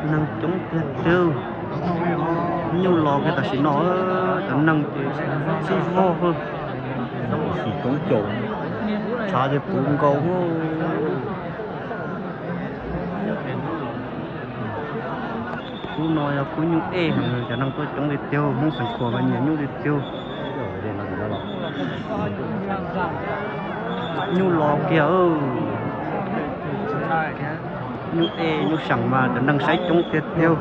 Neeg coob tiag tiag, nyuj los kiag tam sim no, cov neeg ces txij vog, xim coob caum, tshav ces puv nkaus. Kub no yog kub nyuj ej heev, cov neeg tuaj coob tiag tiag, Hmoob Xeev Khuam mas nyiam nyuj tiag tiag. Nyuj los kiag, nyuj ej nyuj seem mas cov neeg saib coob tiag tiag.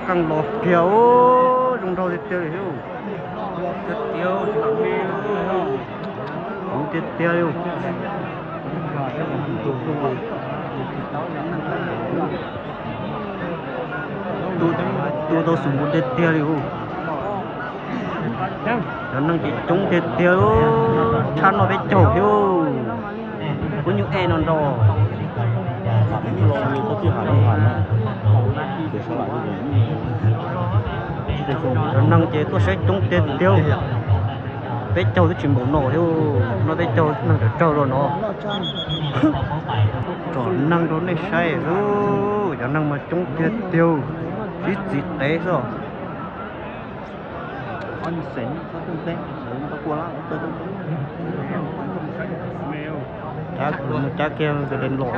Qeej los kiag, zoo nraug tiag tiag li. Kuv tiag tiag li. Tua tau xus nkaus tiag tiag li. Cov neeg ces coob tiag tiag, tshaj noj peb caug thiab. Kub nyuj ej no nrau. Cov neeg ces tuaj saib coob tiag tiag, peb caug twb tsis npaum no thiab, noj peb caug neeg tsawg tsawg rau no. Tsom neeg rau nej saib, cov neeg mas coob tiag tiag, ib txiv qev xwb. Cab kiag Npes Dees los,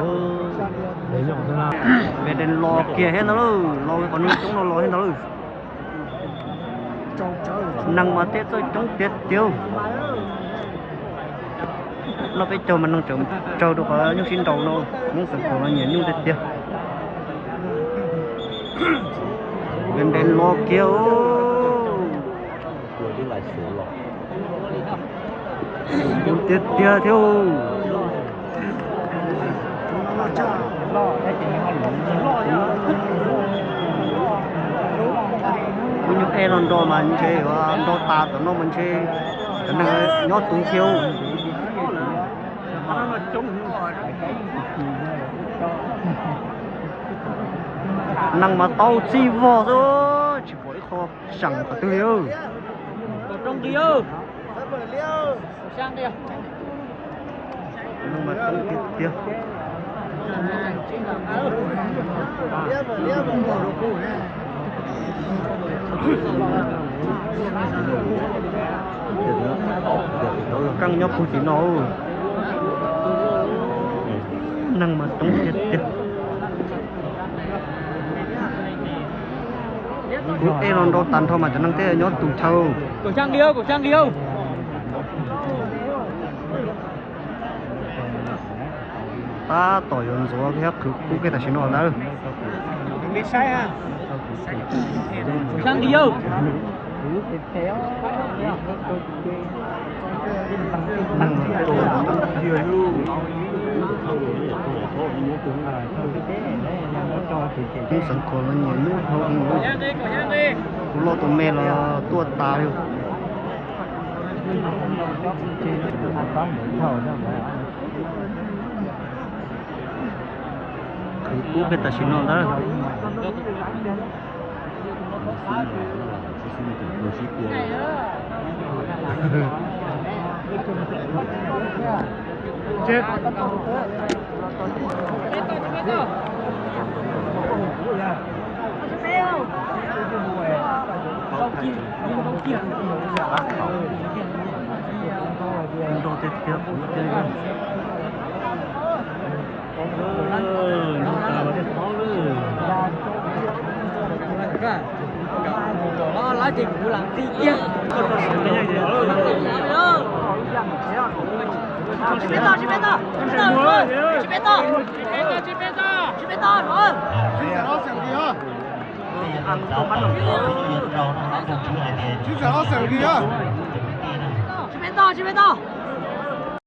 Npes Dees los kiag thiab ntag lauj, los qhov neeg coob no los thiab ntag lauj. Neeg mas tej txawj coob tiag tiag. Noj peb caug mas neeg tsawg tsawg rau qhov nyuj sib nraus no, Hmoob Xeev Khuam mas nyiam nyuj tiag tiag. Npes Dees los kiag, tiag tiag thiab. Kub nyuj ej no nrau mas ntshe nrau tas tom no mas ntshe cov neeg nyob tus kiag. Neeg mas tau txij vog xwb, tsis pom ib qho seem qhov twg li. Keej nyob puag tim no, neeg mas coob tiag tiag. Kub ej no nrau tag nrho mas cov neeg thiaj nyob tus chaw. Tab tom yuav ntxuav thiab qhwv kub kiag tam sim no ntag. Hmoob Xeev Khuam no nyiam nyuj dhau. Tus loj tus me los tuaj tas li. Qhwv kub kiag tam sim no ntag. Nrau tiag tiag. Tsis peb tog, tsis peb tog.